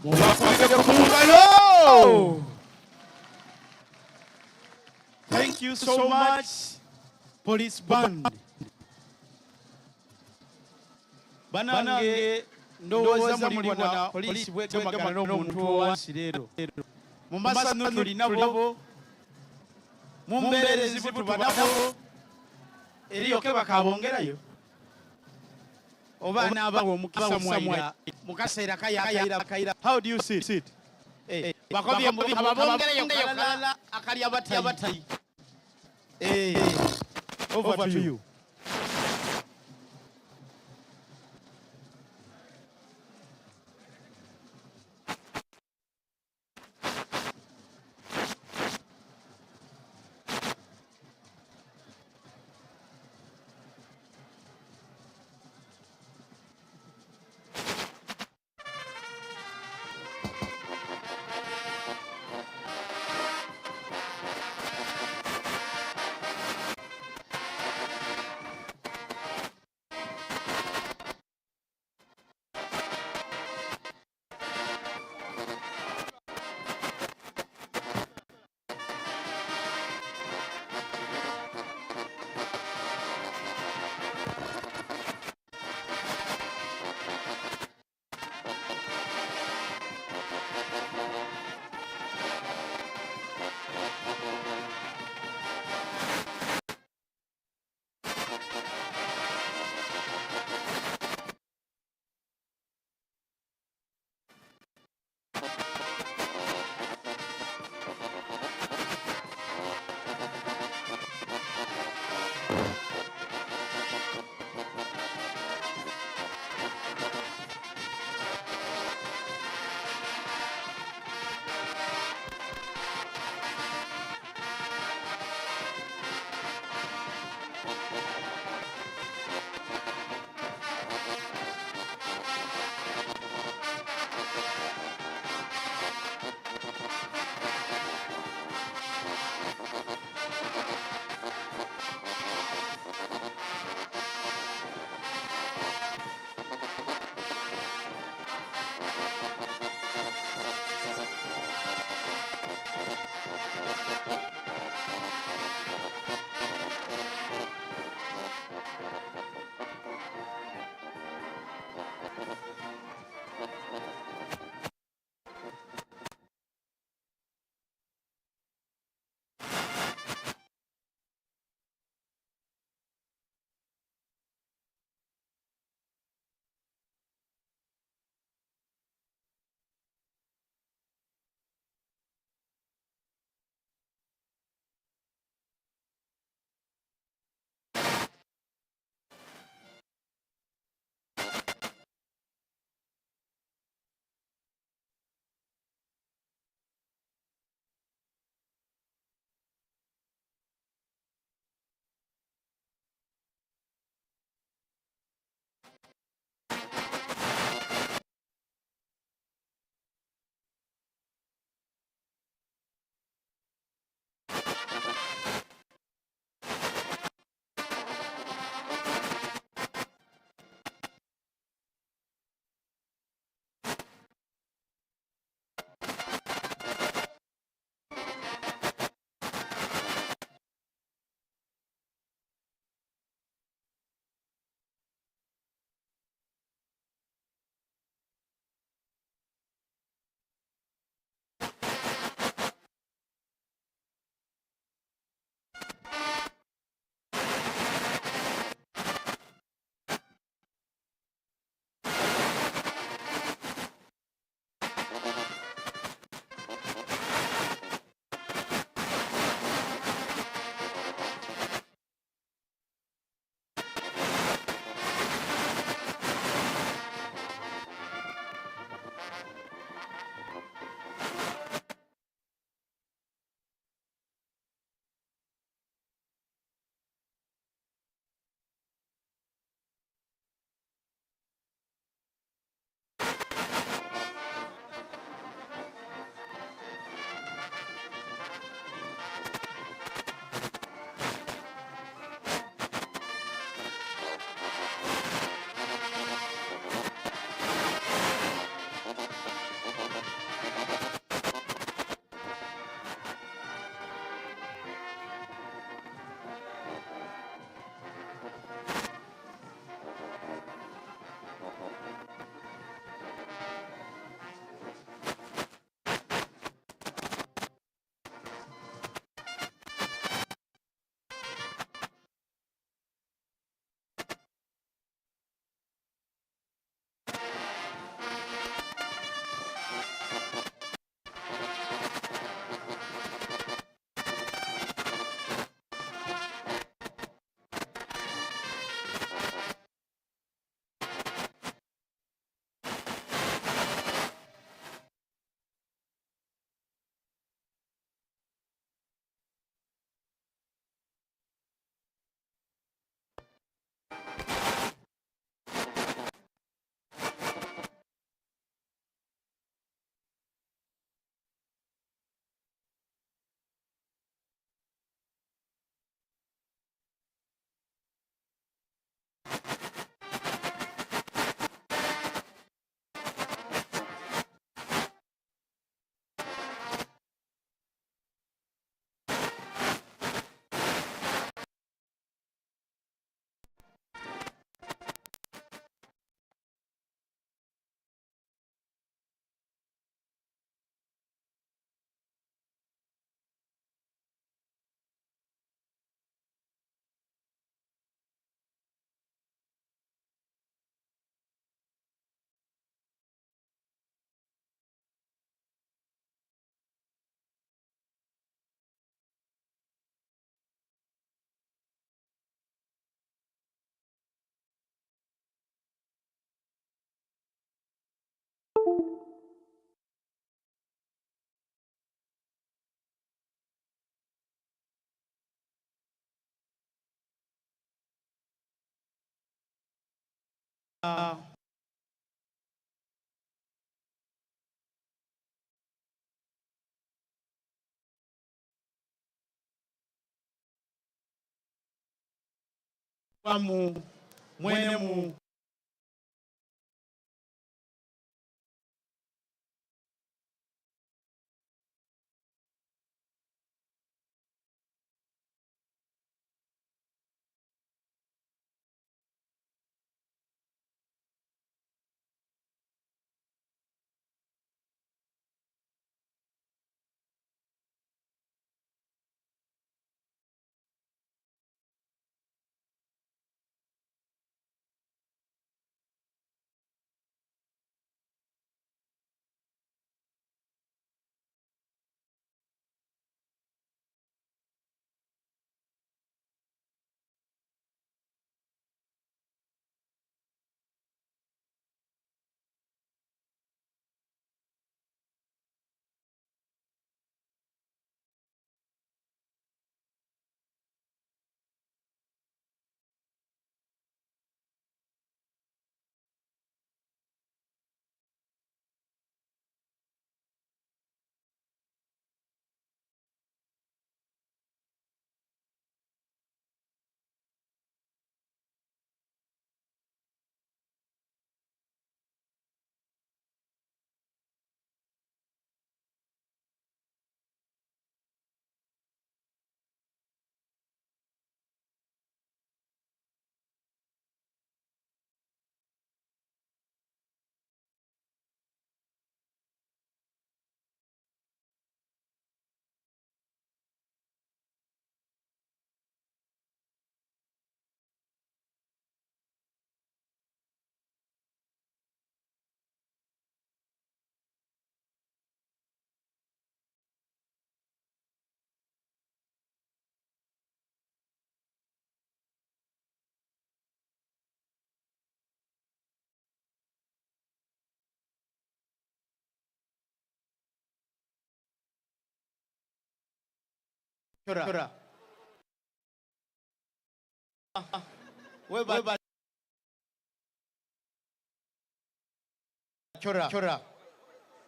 Mubakubire ku ngalo. Thank you so much, Police Band. Banange ndowooza mulibona poliisi bwegemagana n'omuntu owansi leero. Mu masanu tuli nabo, mu mbeera ezibu tuba nabo, eriyo ke bakabongerayo. Oba anaabawa omukisa mwaira mu kaseera kayakaira. How do you see it? Eh, bakobye mbu ababongereyo kalala akalya batayi. Eh, over to you. Mu mwene mu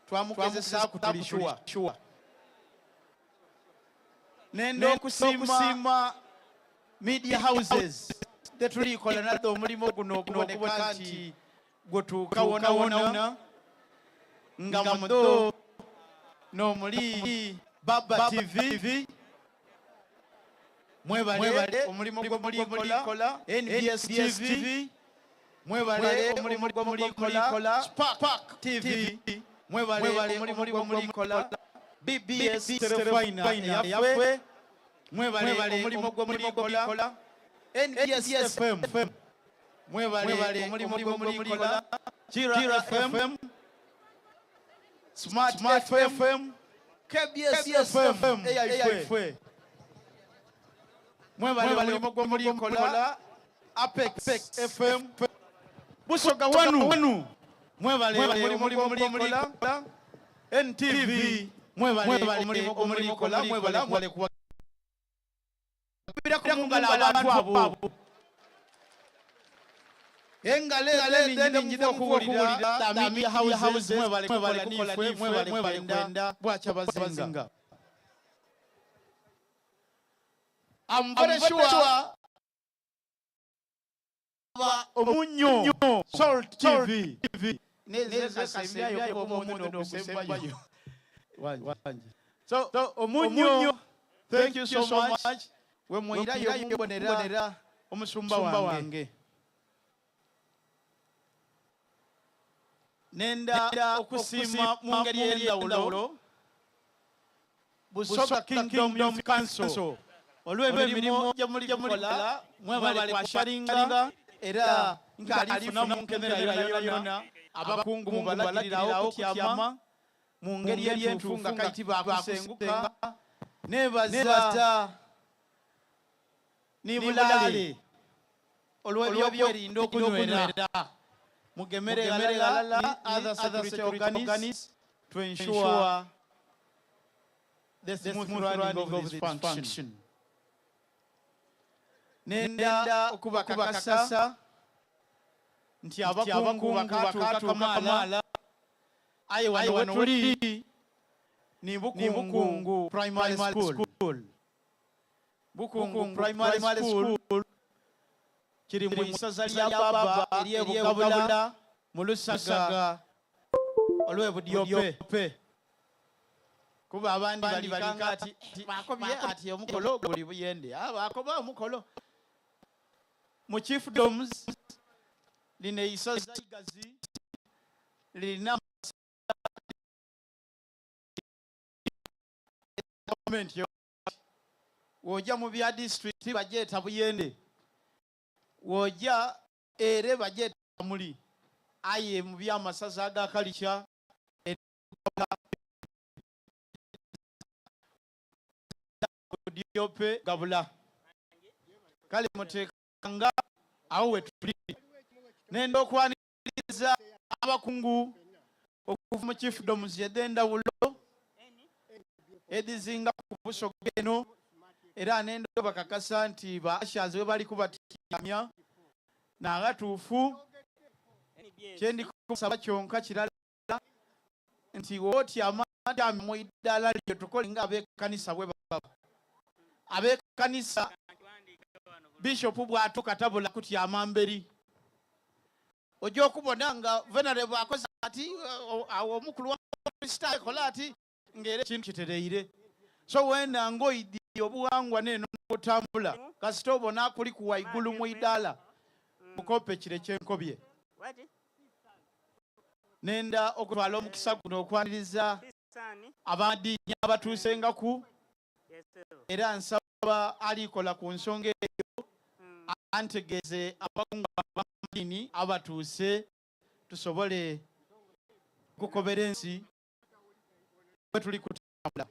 Twamugezesaku tuli sure. Nenda okusiima media houses tetulikola naddo omulimu guno okuboneka nti gutuuka wonawona nga mudo n'omuli Baba TV mwebale omulimu gwemulikola, NBS TV mwebale omulimu gwemulikola, Spark TV mwebale omulimu gwemulikola, BBS Terefayina eyaffe mwebale omulimu gwemulikola, NBS FM mwebale omulimu gwemulikola, Kira FM, Smart FM, KBS FM eyaife mwebale omulimu gwemulikola, Apex FM, Busoga wanu mwebale omulimu gwemulikola, NTV mwebale omulimu gwemulikola, mwebale kuwa mungalo abantu abo engalo eningi okuwulira media houses mwebale kukola nife mwebale kwenda bwakyabazinga. I'm very sure omunyo Salt TV so omunyo, thank you so much. We mwirayo mubonera omusumba wange. Nenda okusiima mu ngeri ey'enjawulo Busoga Kingdom Youth Council olw'emirimu gye muli kukola. Mwebale kwasharinga era nkalifuna mu nkenera yona. Abakungu mubalagirirawo okutyama mu ngeri entuufu nga kaiti bakusenguka. Nebaza ni Bulaale olw'ebyokwerinda okunywera mugemere ghalala ni other security organs to ensure the smooth running of this function. Nenda okubakakasa. Nti abakungu bakaatuuka kamaala, aye wano wetuli ni Bukungu Primary School. Bukungu Primary School kiri mu isaza lya Baba ery'e Bugabula mu Lusaga olw'e Budyope. Kuba abandi balikanga ati bakobye ati omukolo guli Buyende. Ah, bakoba omukolo mu chiefdoms lino eisaza igazi lirina gavumenti. Wojja mu bya disitulikiti bagyeta Buyende, wojja ere bagyeta Kamuli, aye mu byamasaza aga kalikya Budyope gabula. Kale muteekanga awo wetuli. Nenda okwaniriza abakungu okuva mu chiefdoms edh'endawulo edhizinga ku Busoga eno, era nenda obakakasa nti ba ushers we bali kubatyamya n'aghatuufu. Kye ndi kusaba kyonka kirala nti wotyama tyama mu iddaala lyo, tukole nga ab'ekkanisa bwe baba. Ab'ekkanisa bishopu bw'atuuka tabula kutyama mberi. Ojja okubona nga venerable akoze ati, awo omukulu wa Kristaayo akola ati, ng'era ekintu kitereire. So wena ng'oidhi obuwangwa n'eno otambula, kasita obona akuli ku waigulu mu idaala, mukope kire kyenkobye. Nenda okutwala omukisa guno okwaniriza abadiini abatuusengaku, era nsaba alikola ku nsonga eyo antegeeze abakungu ab'amadiini abatuuse, tusobole okukobera ensi bwe tuli kutambula.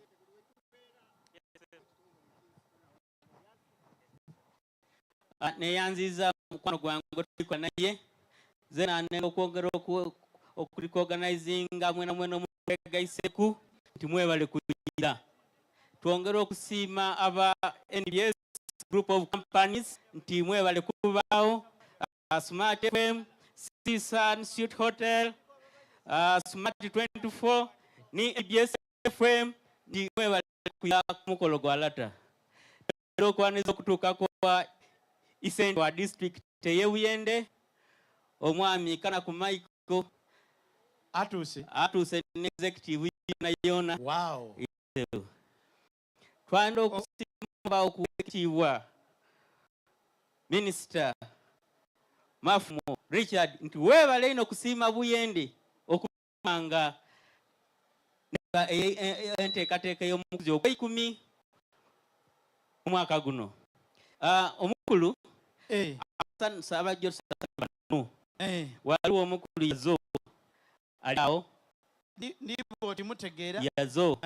Neyanziza mukwano gwange gwe naye zena nenga okwongera okurecognizinga mwena mwena omwegaiseku nti mwebale kuyira. Twongera okusiima aba NBS Group of Companies nti mwebale kubaawo, Smart FM, Seasun Suite Hotel, Smart 24 ni NBS FM nti mwebale kuyira ku mukolo gwa lata. Era okwaniriza okutuuka kwa Isente wa district ey'e Buyende, omwami Kanaku Michael. Atuuse. Atuuse ne executive yona yona. Wow. Twanda okusimba okuwekitiibwa Minisita Mafumo Richard nti weebale ino okusiima Buyende okubanga enteekateeka ey'omukuzi ogw'eikumi omwaka guno. Omukulu Saabajjo bano, waliwo omukulu Yazo ali awo. Ndibo timutegeera. Yazo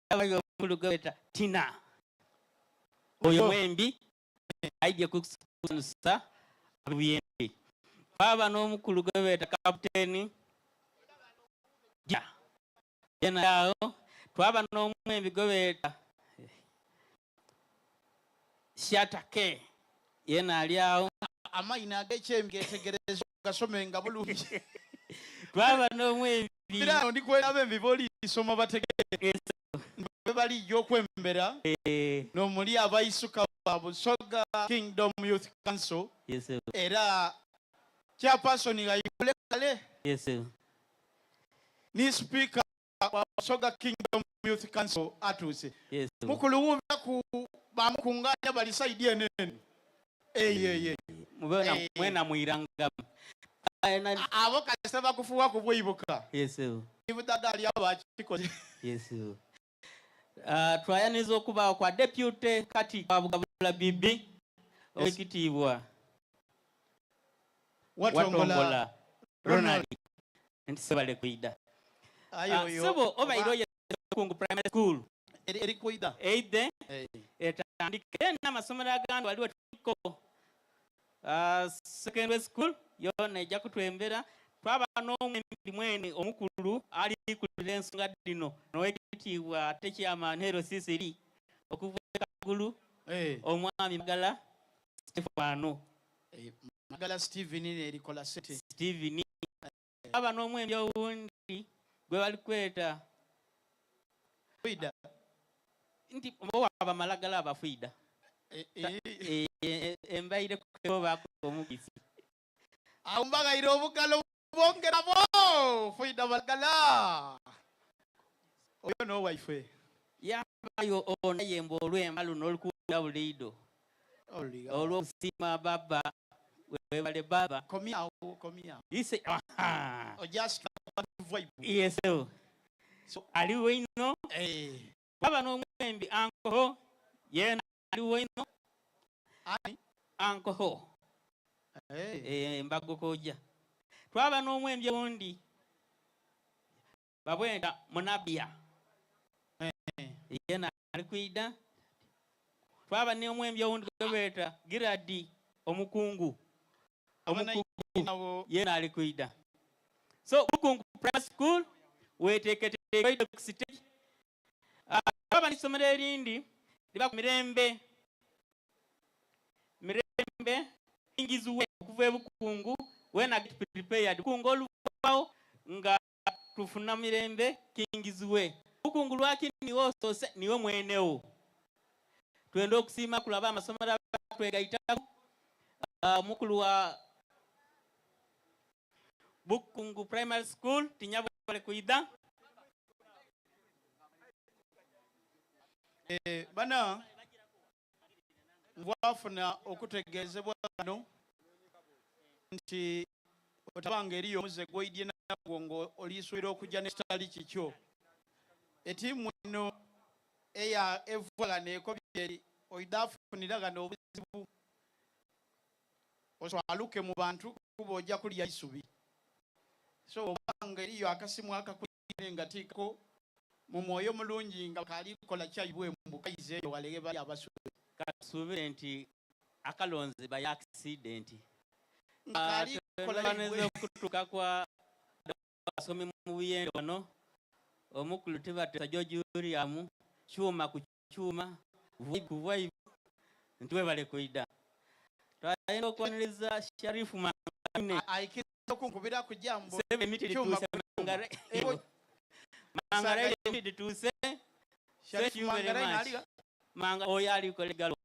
yabayo omukulu gweta Tina, oyo mwembi aije kusanusa Buyende. Twaba n'omukulu gwe beeta Kapiteeni ja yena awo. Twaba n'omwembi gwe beeta Shatake, yena ali awo. Amayina ag'ekyembi getegereza gasomenga bulungi. Twaba n'omwembi Birano ndi kwera abembi bolisoma bategeere bwe balijja okwembera n'omuli abaisuka ba Busoga Kingdom Youth Council. Yes, sir. Era chairperson Gayigule kale. Yes, sir. Ni speaker wa Busoga Kingdom Youth Council atuuse. Yes, sir. Mukulu wumva ku bamukunganya bali side enene. Eye. Mubona mwena mwiranga. Abo kasita bakufuwa ku bwibuka. Yes, sir. Ibudada ali abo bakikoze. Yes, sir. Twayaniza okubaawo kwa deputy kati kwa Bugabula Bibi owekitiibwa Watongola Ronald nti sebale kwida. Sebo obaire oye Kungu Primary School eri kwida eide etandike n'amasomero agandi waliwo tuliko secondary school yona ejja kutwembera. Twaba n'omwembi mwene omukulu ali kulira ensonga dino n'owekitiibwa ate chairman Hero Sisiri okuva e Kagulu, omwami Magala Stefano. Magala Steven nerikola sente. Steven aba n'omwembi owundi gwe bali kweta Fwida. Nti owaba Malagala aba Fwida. Eh, eh. Eh, embaire kubaako omugisi. Awo mbaghaire obugalo bwongera bo Fwida Malagala. Oyo n'owaife. Yabayo ono yemba olwemba luno olukuwulira buliido. Olw'okusiima baba webale baba. Komyawo, komyawo. Ise, aha. Ojasika vibe. Yes, so. So, aliwo ino. Eh. Baba n'omwembi ankoho yena aliwo ino. Ani? Ankoho. Eh. Eh, mbago koja. Twaba n'omwembi wundi. Babwenda munabia. Eh. Yena ali kwida. Twaba n'omwembi owundi gwebeta Giradi omukungu. Omukungu yena ali kwida. So Bukungu Primary School weteeketeeke ku stage. Twaba n'isomero erindi liba ku Mirembe. Mirembe ingizuwe okuva e Bukungu when I get prepared. Bukungu oluvaawo nga tufuna Mirembe kingizuwe. Bukungu lwaki niwe osose niwe mwenewo. Twenda okusiima kulaba amasomero twegaitaku. Omukulu wa Bukungu Primary School tinyabwale kuida. Bana mbwafuna okutegeezebwa wano nti otabanga eriyo omuze gw'oidye nagwo ng'olisuubira okujja n'ekitali kikyo. Etiimu eno eya evwa ghano ekobye eri oidha afunira ghano obuzibu oswaluke mu bantu kuba ojja kulya isubi. So obanga eriyo akasimu akakulire nga tiikako mu mwoyo mulungi nga kali kola kyaibwe mbu kaizeeyo walege bali abasubi. Katusuubire nti akalonzi by accident. Nga kali kola Twaneze ibwe. okutuuka kwa abasomi mu Buyende wano omukulu Tibatesa George William kyuma ku kyuma ku vibe nti webale kwida. Twayenda okwaniriza Sharifu Mangane. Aikiriza okunkubira ku jambo. Sebe emiti Kyuma lituuse ku kyuma. Mangare. Ebo. Mangare emiti lituuse. Sharifu Thank you very Mangare much. naliga. Manga oyo ali kolegalo.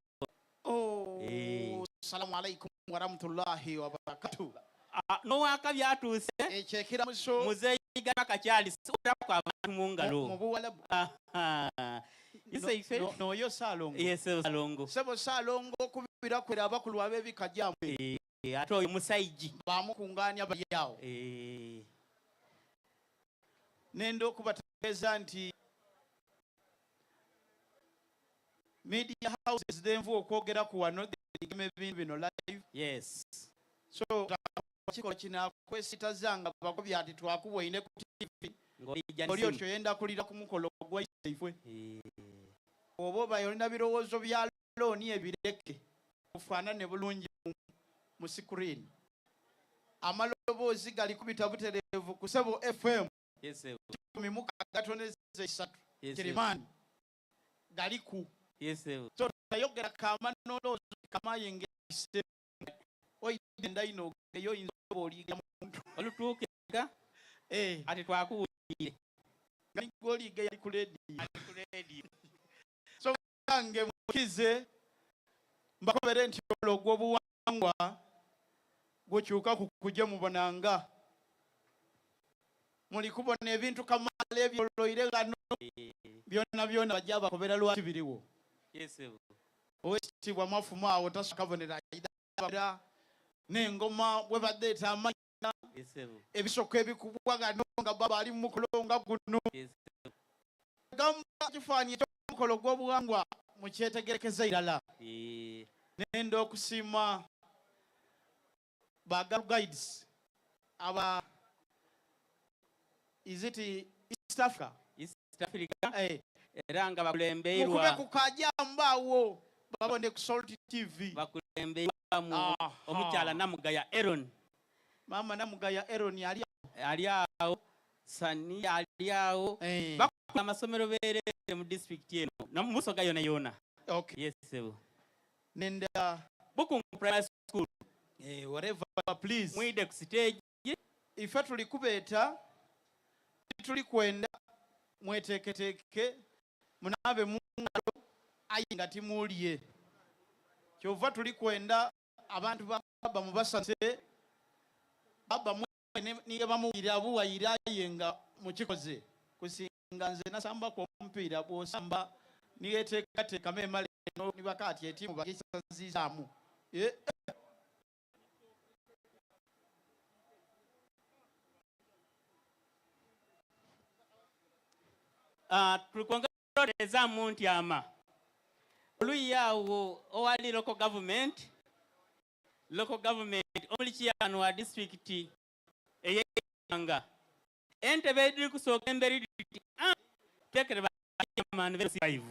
Oh, Eh. Assalamu alaikum warahmatullahi wabarakatuh. N'owaka byatuuse. Ekyo ekiramuso. Muzeeyi Gabaka kyali otaku abantu mu ngalo. Mu Buwalabu. Aha. Ise ife. N'oyo Saalongo. Yes, Saalongo. Ssebo Saalongo okubira kwera abakulu ab'ebika gyamwe. Ate oyo musaiji. Bamukungaanya bali awo. Nenda okubategeeza nti media houses denvu okwogera ku wano ebintu bino live. Yes. So kikola kino akwesitaza nga bakobya ati twakuboine ku TV. Ng'olijja Oli n'essimu. otyo yenda kulira ku mukolo gwaifwe. Oba oba olina birowoozo bya looni ebireke ofaanane bulungi mu screen. Amaloboozi gali kubita butereevu ku Ssebo FM. Yes, sir. 16.3. Yes, sir. Kirimani. Galiku. Yes, sir. So tayogera kama nolowooza kama yengese. Oyidde ndayino eyo oyinza oba oliiga muntu. Olutuukeka. Ate twakuwulire. Nga gw'oliiga yali ku leediyo. Ali ku leediyo. So bange mukize mbakobere nti olwo ogw'obuwangwa gukyuka ku kujja mubonanga. Muli kubona ebintu kamala ebyoloire ghano byonna byonna bajja bakobera lwaki biriwo. Yes, sir. Owekitiibwa mwafumu awo tasooka kabonera ayida n'engoma bwe badeeta amanya Yes, sir. ebisoko ebikubwa gano nga baba ali mu mukolo nga guno. Yes, sir. Gamba kifaananyi eky'omukolo gw'obuwangwa mukyetegerekeza irala. Nenda okusiima ba Girl Guides aba is it East Africa? East Africa. Era nga bakulembeirwa. Mukube ku kajambo awo babone ku Salt TV. Bakulembeirwa mu omukyala Namugaya Aaron. Mama Namugaya Aaron ali ali awo, Sani ali awo. Bakola amasomero beerere mu district eno no mu Busoga yona yona. Okay. Yes, sir. Nenda Bukungu Primary School. Eh, whatever, please. Mwide ku siteegi. Ife tuli kubeeta, tuli kwenda mweteeketeeke munaabe mu ngalo aye nga timuulye. Kyova tuli kwenda abantu ba Baba mubasase, Baba mwene niye bamuwulira buwayira aye nga mukikoze. Kusinga nze nasambaku omupiira, bw'osamba niyeteekateeka memale ni bakaati etiimu bagisaziizaamu. Eh, Ah, tulikwongerezaamu ntyama oluyi awo owali local government, local government omuli chairman wa district ey'eiganga entebe ediri kusooka emberi dhiti, ah, tulekere ba chairman be 5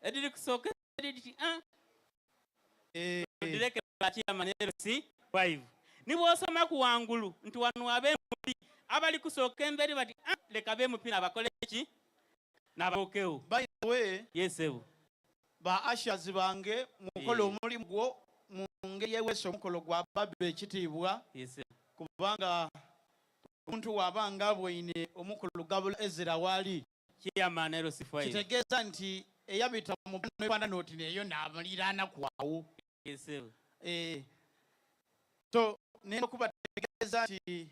ediri kusooka emberi dhiti, ah, tulekere ba chairman LC 5. Ni bw'osoma ku wangulu nti wano ab'MP abali kusooka emberi bati, ah, leka b'MP nabakole ki nabakookewo. By the way, Yes, sebo. Ba ushers bange mukole omulimu gwo mu ngeri eweesa omukolo gwa baba ekitiibwa. Yes, sebo. Kubanga omuntu w'aba nga abwaine omukulu Gabula Ezra waali, Chairman LC5. Kitegeeza nti eyabita mu efaanana oti neeyo n'amuliraana kwawo. Yes, sebo. So nenda okubategeeza nti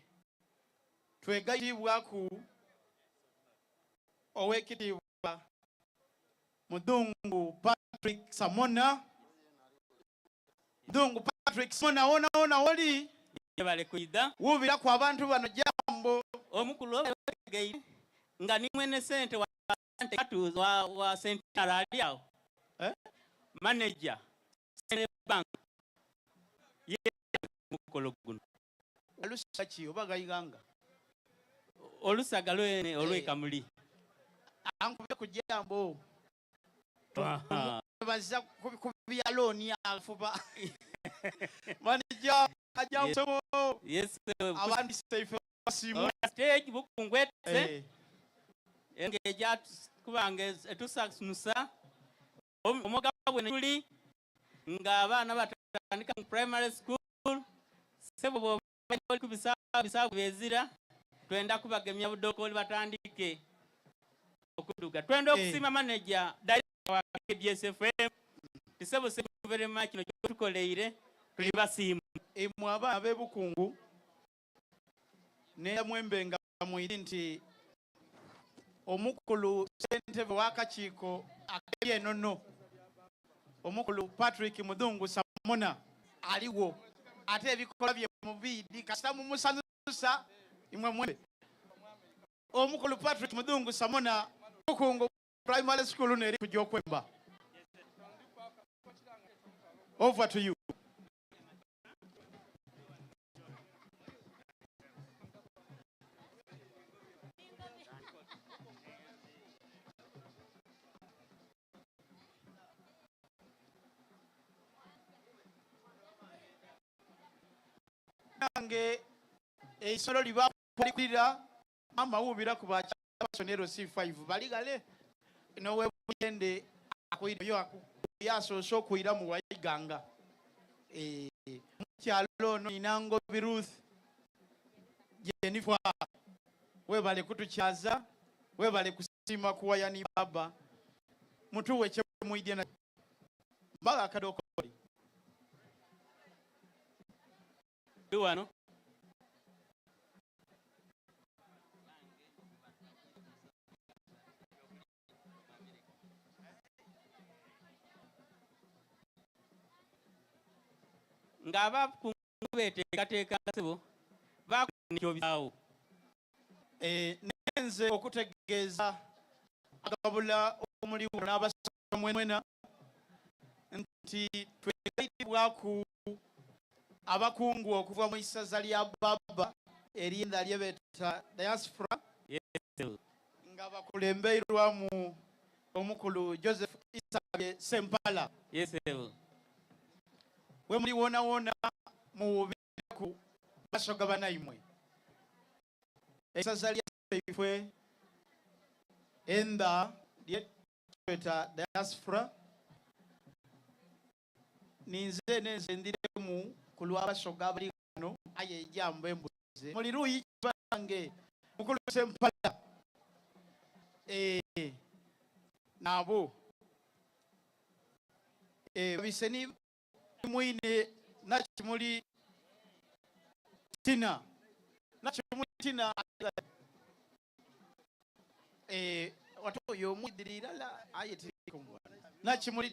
twegayiribwaku ow'ekitiibwa Mudhungu Patrick Samona. Mudhungu Patrick Samona, wona wona woli. Yebale kwidha. Wubiraku abantu bano jambo. Omukulu owegeire nga ni mwene sente wa sente katu wa Centenary ali awo. Manager Centenary Bank ye mukolo guno. Olusaga ki oba gaiganga? Olusaga lwene olw'ekamuli. Ankubye ku jambo. Baza ku bya looni afuba. Manager ajja musomo. Yes, sir. Abandi seife basimu. Stage bukungwetse. Engeja kubanga etusanusa. Omugabo bwe tuli nga abaana batandika mu primary school, sebo bw'oba oli ku bisaawe bezira, twenda kubagemya budokoli batandike okuduga. Twenda okusiima manager director wa KBS FM. Tisebo, thank you very much, kino kyotukoleire tuli basiimu. Imwe abaana ab'ebukungu ne mwembe nga mwiri nti omukulu ssentebe w'akakiiko ak'eby'ennono omukulu Patrick Mudhungu Samona aliwo, ate ebikolwa bye mubiidi kasita mumusanusa imwe mwembe. Omukulu Patrick Mudhungu Samona, Bukungu Primary School neri kujja okwemba. Over to you. Nange eisolo liba likulira amawubira ku bakyabaso C5 bali gale nowebuyende akwira yasoose okwira mu Waiganga. Mukyalo ono Inangobi Ruth Jennifer, webale kutukyaza, webale kusiima kuwayani baba mutuwe kyemwidye na mbaga akadokoli wano. Ng'abakungu beteekateeka ssebo bakukyobisaawo. Nenze okutegeeza agabula omuliwo n'abasomwena nti twegayiribwaku abakungu okuva mu isaza lya Baba eryenda lyebeta diaspora. Yes. Nga bakulembeirwamu omukulu Joseph Isabye Sempala. Yes. We muli wona wona muwubireku basoga banaimwe. Isaza lyaffe enda lyetweta diaspora. Ninze nenze ndhiremu ku lw'Abasoga abali ghano aye ejambo embuze. Muli luuyi ki banange? Mukulu Ssempala eeh nabo eeh babise ni mwine Nakimuli Tina Nakimuli Tina Eh, watu oyo omwidhira irala aye tirikumubona nakimuli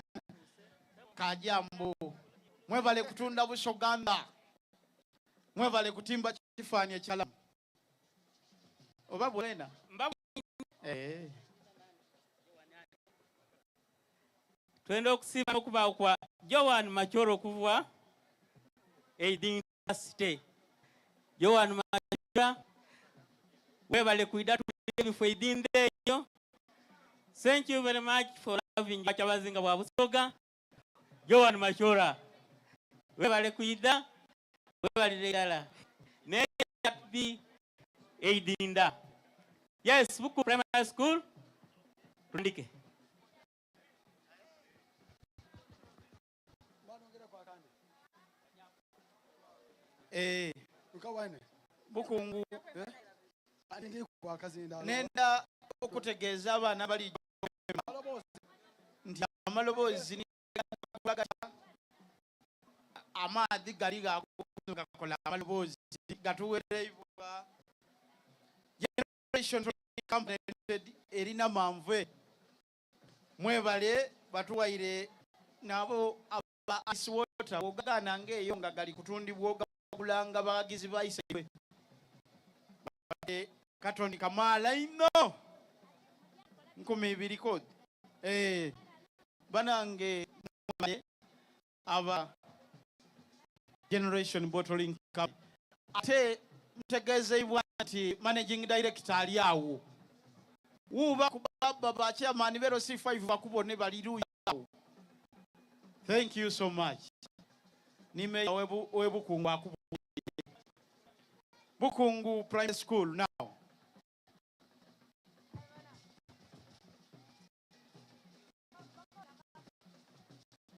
kajambo mwebale kutunda busoganda mwebale kutimba kifaani ekyalamu oba bwena eh. Twenda okusiima okubaawo kwa Joan Machoro okuva e Idinda City. Joan Machoro webale kwida ebifo Idinda eyo. Thank you very much for loving Kyabazinga bwa Busoga. Joan Machora webale kwida webalire irala naye Eidinda. Yes, Buku Primary School tundike. Eh. Bukungu nenda okutegeeza abaana bali nti amaloboozi amaadhi gali gakola amaloboozi gatuwereibwa Generation Company Limited erina manve mwebale batuwaire nabo aba ice water wogagaana ng'eyo nga gali kutundibwa ogagulanga bawagizi ba ice katoni kamaala inho 2000 kodi eh, banange aba Generation Bottling Company ate ntegeezeibwa nti managing director ali awo wuuba ku baba ba chairman bero C5 bakubone bali luyi awo. Thank you so much. Ni meya webukungu akubu Bukungu Primary School now.